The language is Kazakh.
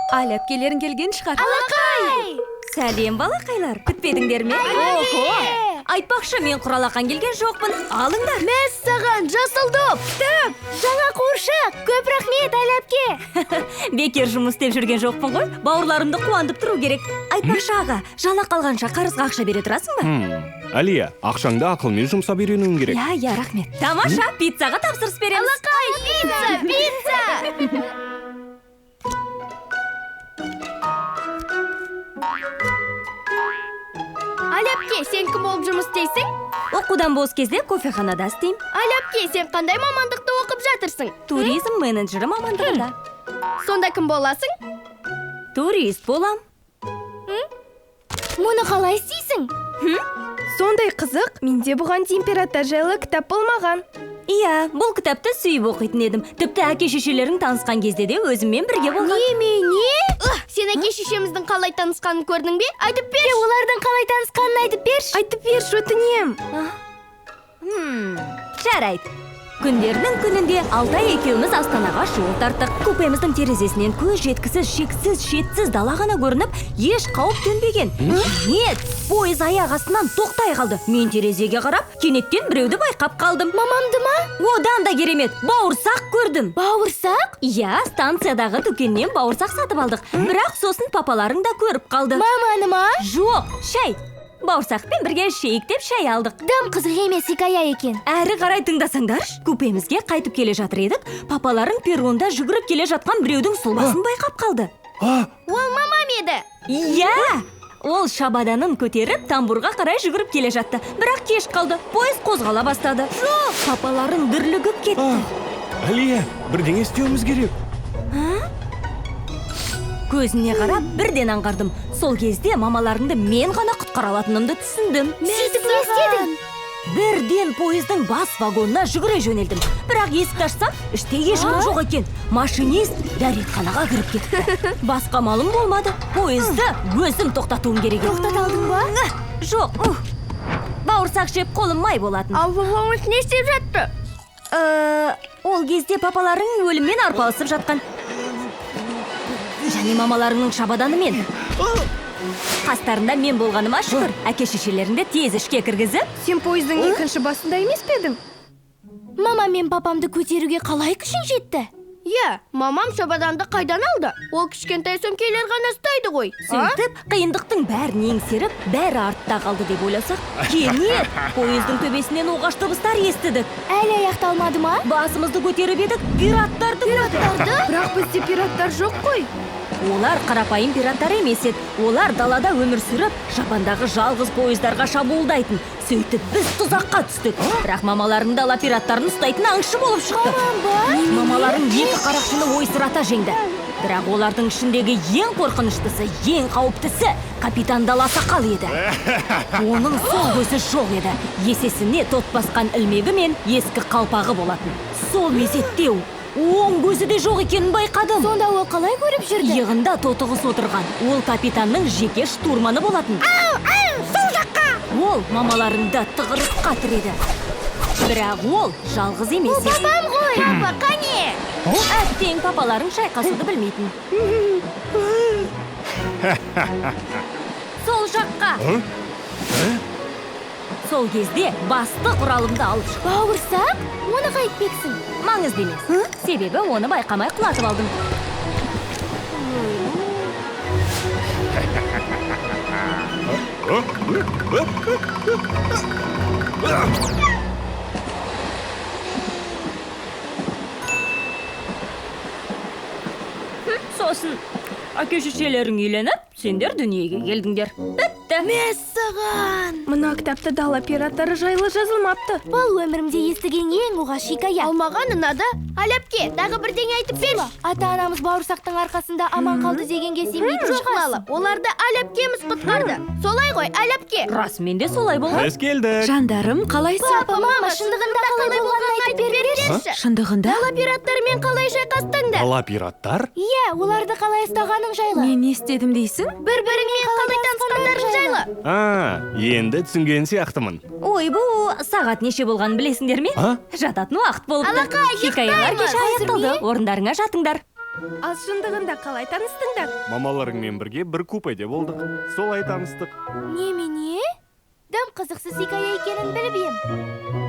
Аля әпкелерің келген шығар. Алақай! Сәлем, балақайлар. Күтпедіңдер ме? Охо! Айтпақшы, мен құралақан келген жоқпын. Алыңдар. Мәссаған, жасыл доп! Кітап! Жаңа қуыршақ! Көп рахмет, Аля әпке! Бекер жұмыс істеп жүрген жоқпын ғой. Бауырларымды қуантып тұру керек. Айтпақшы, аға, жалақы алғанша қарызға ақша бере тұрасың ба? Әлия, ақшаңды ақылмен жұмсап үйренуің керек. Иә, иә, рахмет. Тамаша, пиццаға тапсырыс береміз. Алақай, пицца, пицца! Аля әпке, сен кім болып жұмыс істейсің? Оқудан бос кезде кофеханада істеймін. Аля әпке, сен қандай мамандықты оқып жатырсың? Туризм менеджері мамандығында. Сонда кім боласың? Турист болам. Мұны қалай істейсің? Сондай қызық, менде бұған дейін пираттар жайлы кітап болмаған. Иә, бұл кітапты сүйіп оқитын едім. Тіпті әке-шешелерің танысқан кезде де өзіммен бірге болған. Немене? Сен әке-шешеміздің қалай танысқанын көрдің бе? Айтып берші. Олардың қалай танысқанын айтып берші. Айтып берші, өтінем. Жарайды. Күндердің күнінде Алтай екеуміз Астанаға жол тарттық. Купеміздің терезесінен көз жеткісіз, шексіз, шетсіз дала ғана көрініп, еш қауіп төнбеген. Кенет пойыз аяқ астынан тоқтай қалды. Мен терезеге қарап, кенеттен біреуді байқап қалдым. Мамамды ма? Одан да керемет, бауырсақ көрдім. Бауырсақ? Иә, станциядағы дүкеннен бауырсақ сатып алдық. Бірақ сосын папаларың да көріп қалды. Маманы ма? Жоқ, шай. Бауырсақпен бірге ішейік деп шай алдық. Дым қызық емес хикая екен. Әрі қарай тыңдасаңдаршы, купемізге қайтып келе жатыр едік, папаларың перронда жүгіріп келе жатқан біреудің сұлбасын байқап қалды. Ол мамам еді. Иә, ол шабаданын көтеріп тамбурға қарай жүгіріп келе жатты. Бірақ кеш қалды, пойыз қозғала бастады. Жоқ, папаларың дүрлігіп кетті. Әлия, бірдеңе істеуіміз керек. Көзіне қарап бірден аңғардым. Сол кезде мамаларыңды мен ғана құтқара алатынымды түсіндім. Сөйтіп не істедің? Бірден пойыздың бас вагонына жүгіре жөнелдім. Бірақ есікті ашсам, іште ешкім жоқ екен. Машинист дәретханаға кіріп кетті. Басқа малым болмады. Пойызды өзім тоқтатуым керек еді. Тоқтата алдың ба? Жоқ. Бауырсақ жеп қолым май болатын. Ал папамыз не істеп жатты? Ол кезде папаларың өліммен арпалысып жатқан. Және мамаларыңның шабаданымен. Қастарында мен болғаныма шүкір. Әке-шешелеріңді тез ішке кіргізіп. Сен пойыздың екінші басында емес пе едің? Мамам мен папамды көтеруге қалай күшің жетті? Иә, мамам шабаданды қайдан алды? Ол кішкентай сөмкелер ғана ұстайды ғой. Сөйтіп, қиындықтың бәрін еңсеріп, бәрі артта қалды деп ойласақ, кенет пойыздың төбесінен оғаш дыбыстар естідік. Әлі аяқталмады ма? Басымызды көтеріп едік, пираттарды көрдік. Пираттарды? Бірақ бізде пираттар жоқ қой. Олар қарапайым пираттар емес еді. Олар далада өмір сүріп, жапандағы жалғыз пойыздарға шабуылдайтын. Сөйтіп біз тұзаққа түстік. Бірақ мамаларың дала пираттарын ұстайтын аңшы болып шықты. Мамаларың екі қарақшыны ойсырата жеңді. Бірақ олардың ішіндегі ең қорқыныштысы, ең қауіптісі капитан Дала Сақал еді. Оның сол көзі жоқ еді. Есесіне тот басқан ілмегі мен ескі қалпағы болатын. Сол мезетте оң көзі де жоқ екенін байқадым. Сонда ол қалай көріп жүрді? Иығында тотығыс отырған. Ол капитанның жеке штурманы болатын. Ау, ау, сол жаққа! Ол мамаларыңды тығырыққа тіреді. Бірақ ол жалғыз емес Ол папам ғой! Папа, қане! Әттең, папаларың шайқасуды білмейтін. Сол жаққа! Сол кезде басты құралымды алып шықтым. Бауырсақ? Оны қайтпексің? Маңызды емес. Себебі оны байқамай құлатып алдым. Сосын әке-шешелерің үйленіп, сендер дүниеге келдіңдер. Бітті. Мәссаған! Мына кітапта дала пираттары жайлы жазылмапты. Бұл өмірімде естіген ең оғаш хикая. Ал маған ұнады. Аля әпке, тағы бірдеңе айтып берші. Ата-анамыз бауырсақтың арқасында аман қалды дегенге сенбейтін шығарсың. Жоқ, Лала, оларды Аля әпкеміз құтқарды. Солай ғой, Аля әпке. Расымен де солай болған. Біз келдік. Жандарым, қалайсың? Папа, мама, шындығында қалай болғанын айтып беріңдерші. Шындығында? Дала пираттарымен қалай шайқастыңдар? Дала пираттар? Иә, оларды қалай ұстағаның жайлы. Мен не істедім дейсің? Бір-біріңмен қалай танысқандарың жайлы. Енді түсінген сияқтымын. Ойбу, сағат неше болғанын білесіңдер ме? А? Жататын уақыт болыпты. Алақай, Хикаялар ұйықтаймыз. кеше аяқталды. Орындарыңа жатыңдар. Ал шындығында қалай таныстыңдар? Мамаларыңмен бірге бір купеде болдық. Солай таныстық. Немене? Дым қызықсыз хикая екенін біліп ем.